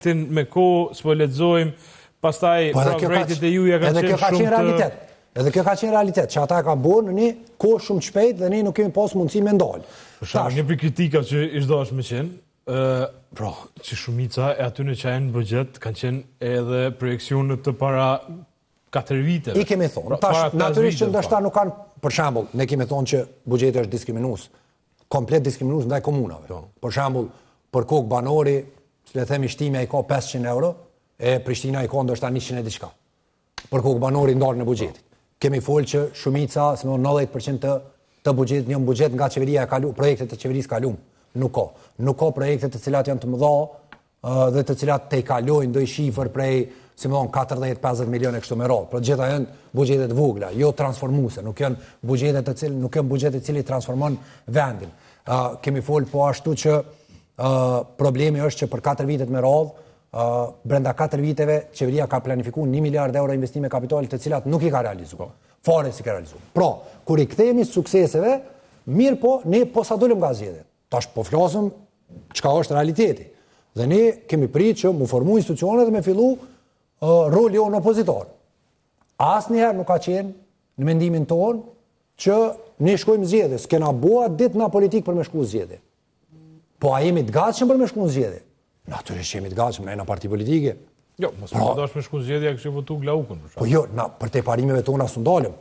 Me kohë, s'po lexojmë, pastaj po pra vërejtjet e juja kanë qenë shumë të... Realitet. Edhe kjo ka qenë realitet, që ata e kanë bërë në një kohë shumë të shpejtë dhe ne nuk kemi pas mundësi me ndalë. Për shembull, një prej kritikave që ish dashtë me qenë, pra, që shumica e atyne që janë në buxhet kanë qenë edhe projeksionet të para 4 viteve. I kemi thonë, pra, tash, natyrisht që ndoshta nuk kanë, për shembull, ne kemi thonë që buxheti është diskriminues, komplet diskriminues ndaj komunave. Po. Për shembull, për kokë banori, le të themi Shtimja i ka 500 euro, e Prishtina i ka ndoshta 100 e diçka. Për kokë banori ndarjen e buxhetit. Po. Kemi folë që shumica, si me 90% të të buxhetit, një buxhet nga qeveria e kalu, projektet e qeverisë kalum. Nuk ka. Nuk ka projekte të cilat janë të mëdha dhe të cilat tejkalojnë ndonjë shifër prej, si me thonë, 40-50 milionë e kështu me radhë. Pra të gjitha janë buxhete të vogla, jo transformuese, nuk janë buxhete të cilë, nuk janë buxhete i cili transformon vendin. Uh, kemi fol po ashtu që uh, problemi është që për 4 vitet me radhë, uh, brenda 4 viteve qeveria ka planifiku 1 miliard euro investime kapitale të cilat nuk i ka realizu. Po. Fare s'i ka realizu. Pra, kur i kthehemi sukseseve, mirëpo, ne posa dolëm nga zgjedhjet. Tash po flasim çka është realiteti. Dhe ne kemi prit që mu formu institucionet dhe me fillu uh, roli jonë opozitar. Asnjëherë nuk ka qenë në mendimin tonë që ne shkojmë zgjedhje, s'kena bo atë ditë na politikë për me shku zgjedhje. Po a jemi të gatshëm për me shku në zgjedhje? Natyrisht që jemi të gatshëm, na jena parti politike. Jo, mos pra, me dash me shku në zgjedhje, a kishit votu Glaukun. Po jo, na përtej parimeve tona s'ndalem.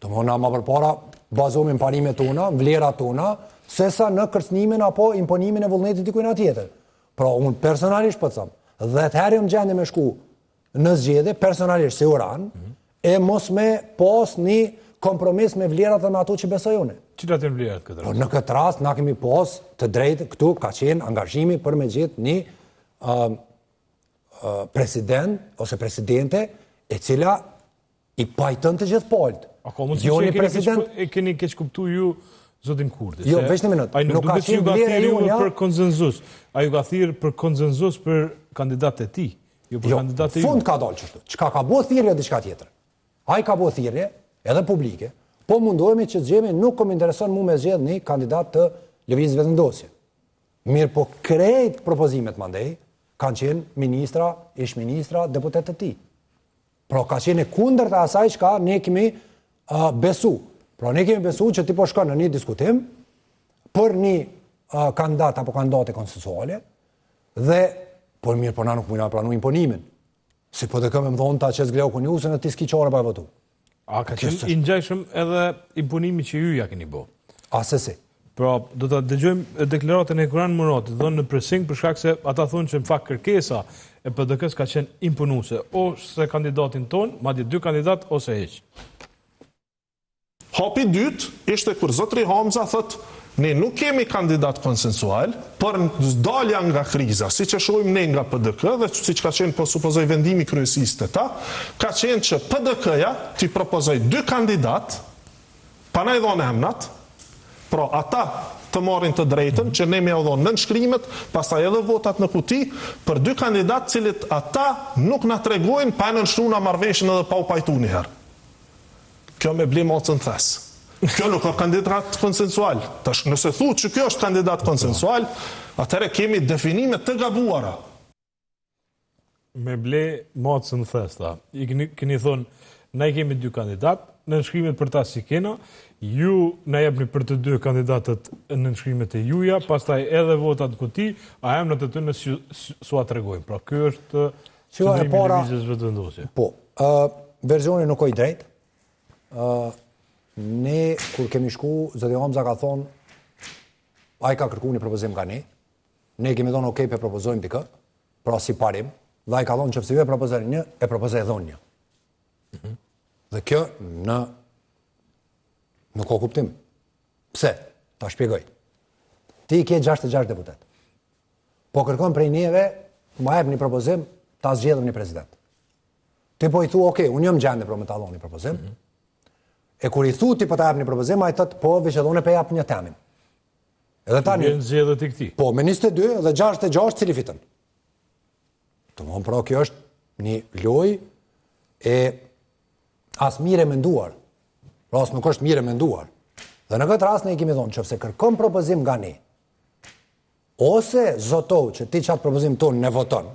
Domethonë na ma përpara bazohemi në parimet tona, në vlerat tona, sesa në kërcënimin apo imponimin e vullnetit dikujna tjetër. Pra, unë personalisht po të them, 10 herë jam gjendje me shku në zgjedhje, personalisht si Uran, mm -hmm. e mos me pas një kompromis me vlerat dhe me ato që besoj unë. Cilat janë vlerat këtë rast? Po në këtë rast na kemi pas të drejtë këtu ka qenë angazhimi për me gjetë një uh, uh, president ose presidente e cila I pajton të gjithë palët. A ka mundësi jo që e keni, president... e keni keqkuptu ju zotin Kurti? Jo, veç një minutë. Ai nuk, nuk duket që ju ka thirrë ju për konsensus. Ai ju ka thirrë për konsensus për kandidatët e tij, jo për jo, kandidatët e ju. Fund ka dalë qështu. Çka ka bo thirrje diçka tjetër. Ai ka bo thirrje, edhe publike, po mundohemi që të gjejmë, nuk më intereson mu me zgjedh një kandidat të Lëvizjes Vetëvendosje. Mirëpo krejt propozimet mandej, kanë qenë ministra, ish ministra, deputetë të tij. Pra ka qenë e kundërta e asaj çka ne kemi uh, besu. Pra ne kemi besu që ti po shkon në një diskutim për një uh, kandidat apo kandidate konsensuale dhe por mirë, po na nuk mujna pranu imponimin. Si PDK me më thonë ta qes Glaukun ju, se në ti s'ki qare pa e votu. A ka qenë i ngjashëm edhe imponimi që ju ja keni bo? Asesi. Pra, do ta dëgjojmë deklaratën e Hekuran Muratit dhënë në Pressing për shkak se ata thonë që në fakt kërkesa e PDK-së ka qenë imponuese, ose kandidatin tonë, madje dy kandidat ose hiç. Hapi i dytë ishte kur zotëri Hamza thotë ne nuk kemi kandidat konsensual, por dalja nga kriza, siç e shohim ne nga PDK dhe siç ka qenë po supozoj vendimi i kryesisë te ta, ka qenë që PDK-ja t'i propozojë dy kandidatë, pa na i dhonë emnat, pra ata të marrin të drejtën që ne me jau dhonë nënshkrimet, pastaj edhe votat në kuti, për dy kandidatë të cilët ata nuk na tregojnë pa e nënshkru na marrëveshjen edhe pa u pajtu njëherë. Kjo me ble macën thes. Kjo nuk është kandidat konsensual. Tash nëse thu që kjo është kandidat konsensual, atëherë kemi definime të gabuara. Me ble macën thes, tha. I keni, keni thonë, na i kemi dy kandidat, nënshkrimet për ta s'i kena, ju na jepni për të dy kandidatët nënshkrimet e juja, pastaj edhe votat në kuti, a emnat e tyne s'ua tregojmë. Pra, ky është qëndrimi i Lëvizjes Vetëvendosje. Po, ë versioni nuk o i drejtë. ë ne kur kemi shku, zoti Hamza ka thonë ai ka kërku një propozim nga ne. Ne kemi thonë ok, pe propozojmë dikë, pra si parim, dhe ai ka thonë që nëse ju e propozoni një, e propozoj edhe unë një. Mm -hmm. Dhe kjo në nuk ka kuptim. Pse? Ta shpjegoj. Ti i ke 66 deputet. Po kërkon prej neve, ma jep një propozim, ta zgjedhim një president. Ti po i thu, ok, unë jam gjendje pra me ta dhonë një propozim. Mm -hmm. E kur i thu ti po ta jap një propozim, ai thotë, po, veç edhe unë po jap një temin. Edhe tani... Vjen zgjedhjet i këtij. Po, me 22 dhe 66 cili fiton. Domethonë pra kjo është një lojë e as mirë e menduar. Pra as nuk është mirë e menduar. Dhe në këtë rast ne i kemi thonë, qoftë se kërkon propozim nga ne, ose zotohu që ti qatë propozim tonë e voton,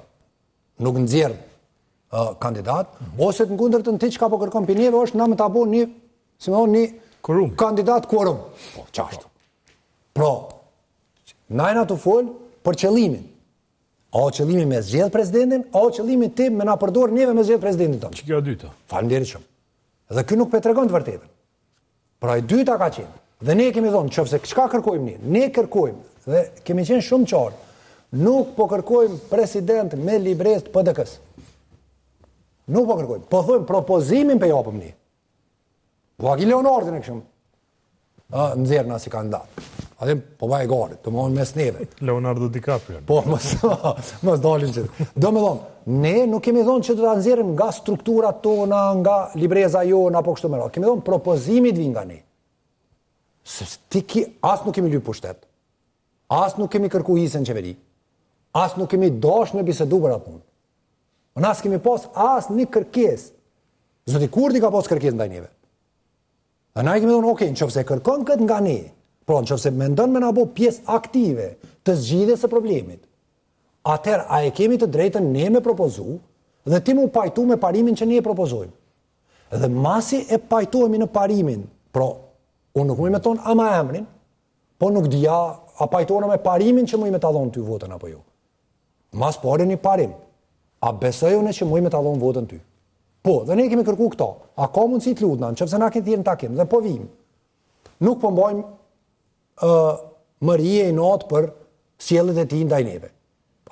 nuk nxjerr uh, kandidat, mm -hmm. ose të kundërtën ti çka po kërkon prej neve është na me ta bo një, si me thonë, një kuorum. kandidat kuorum. Po, qashtu. Pra, na jena tu fol për qëllimin. A o qëllimi me zgjedh presidentin, a o qëllimi ti me na përdor neve me zgjedh presidentin tonë. Që kjo e dyta? Faleminderit shumë. Dhe ky nuk po e tregon të vërtetën. Pra e dyta ka qenë. Dhe ne kemi thonë, qoftë se çka kërkojmë ne? Ne kërkojmë dhe kemi qenë shumë qartë. Nuk po kërkojmë president me librezë të PDK-së. Nuk po kërkojmë. Po thojmë propozimin pe japëm ne. Po a ki Leonardin e kishim nxjerrë na si kandidat. Atë po baj gare, domethonë mes neve. Leonardo DiCaprio. Po, mos, mos dalin që. Domethonë, ne nuk kemi thonë që do ta nxjerrim nga strukturat tona, nga libreza jonë, apo kështu me radhë. Kemi thonë propozimi të vijë nga ne. Se ti ki, as nuk kemi lyp pushtet, as nuk kemi kërku hise në qeveri, as nuk kemi dash me bisedu për atë punë. Ne as kemi pas as një kërkesë. Zoti Kurti ka pas kërkesë ndaj neve. Dhe na i kemi thonë, ok, në qoftë se kërkon këtë nga ne, pra në qoftë se mendon me na bo pjesë aktive të zgjidhjes së problemit, atëherë a e kemi të drejtën ne me propozu dhe ti mu pajtu me parimin që ne e propozojmë. Dhe masi e pajtohemi në parimin, pra, unë nuk muj me thonë ama emrin, po nuk di a, a pajtohena me parimin që muj me ta dhonë ty votën apo jo. Ma s'pari një parim. A besoj unë që muj me ta dhonë votën ty? Po, dhe ne kemi kërku këto. A ka mundësi të lutna, në qoftë se na ke thirrë në takim, dhe po vijmë. Nuk po mbajmë uh, mëri e inat për sjelljet e tij ndaj neve.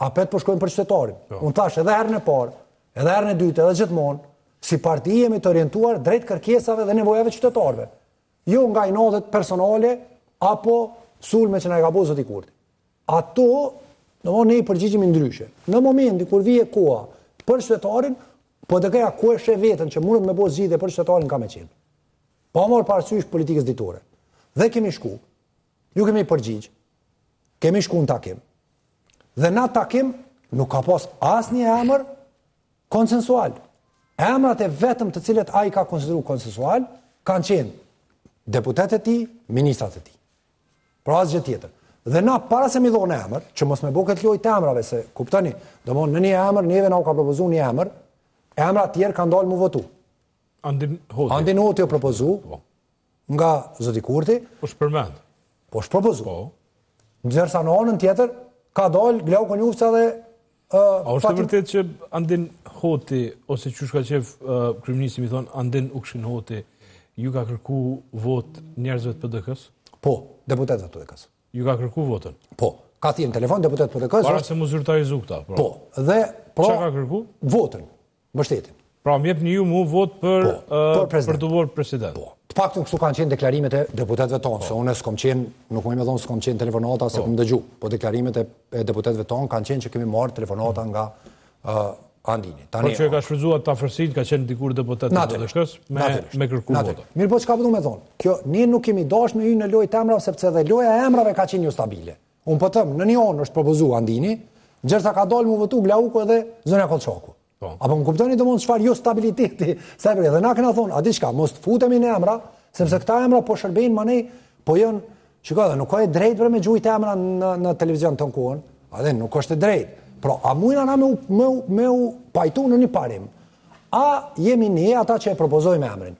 Apet po shkojmë për qytetarin. Po. Unë thash edhe herën e parë, edhe herën e dytë, edhe gjithmonë, si parti jemi të orientuar drejt kërkesave dhe nevojave qytetarëve. Jo nga inatet personale apo sulme që na i ka bo zoti Kurti. Ato, domethënë ne i përgjigjemi ndryshe. Në momentin kur vije koha për qytetarin, PDK-ja ku e sheh veten që mundet me bo zgjidhje për qytetarin ka me qenë. Pa marrë parasysh politikës ditore. Dhe kemi shku, ju kemi përgjigj, kemi shku në takim. Dhe në takim nuk ka pas asnjë emër konsensual. Emrat e vetëm të cilët ai ka konsideru konsensual, kanë qenë deputetët e tij, ministrat e tij. Pra asgjë tjetër. Dhe na para se mi dhonë emër, që mos me bo këtë lojë të emrave, se kuptoni, domethënë në një emër, neve na u ka propozu një emër, emra tjerë kanë dalë mu votu. Andin Hoti. Andin Hoti u propozu po. nga zoti Kurti. Po është përmend. Po është propozu. Po. Ndërsa në anën tjetër, ka dalë Glauk Konjufca dhe A është e vërtet që Andin Hoti, ose qysh ka qef kryeministri mi thonë, Andin Ukshin Hoti, ju ka kërku votë njerëzve të PDK-së? Po, deputetëve të PDK-së. Ju ka kërku votën? Po, ka thirrë në telefon deputetët të PDK-së. Para se mu zyrtarizu këta, pra. Po, dhe... Pra, Çka ka kërku? Votën. Mbështetjen. Pra, më jepni ju mu votë për, po, për, president. për t'u bërë president. Po. Të paktën kështu kanë qenë deklarimet e deputetëve tonë, po. se unë s'kom qenë, nuk muj me thonë s'kom qenë telefonata, se po. kom dëgju. Po deklarimet e, e deputetëve tonë kanë qenë që kemi marrë telefonata nga uh, Andini. Tani, po që e ka shfrytëzuar të afërsinë, ka qenë dikur deputet të PDK-së, me, me kërku votën. Mirë po çka po du me thonë, kjo, ne nuk kemi dash me hy në lojë të emrave, sepse dhe loja e emrave ka qenë jo stabile. Unë po them, në një anë është propozu Andini, gjersa ka dalë mu votu Glauku edhe zonja Kollçaku. Po. Apo më kuptoni domthon çfarë jo stabiliteti, sa e dhe na kena thonë, a di çka, mos të futemi në emra, sepse këta emra po shërbejnë manej, po janë, shiko edhe nuk ka e drejtë bre me gjujt emra në në televizion tonë kohën, edhe nuk është e drejtë. Pra, a mujna na me u, me u, me u pajtu në një parim? A jemi ne ata që e propozojmë emrin?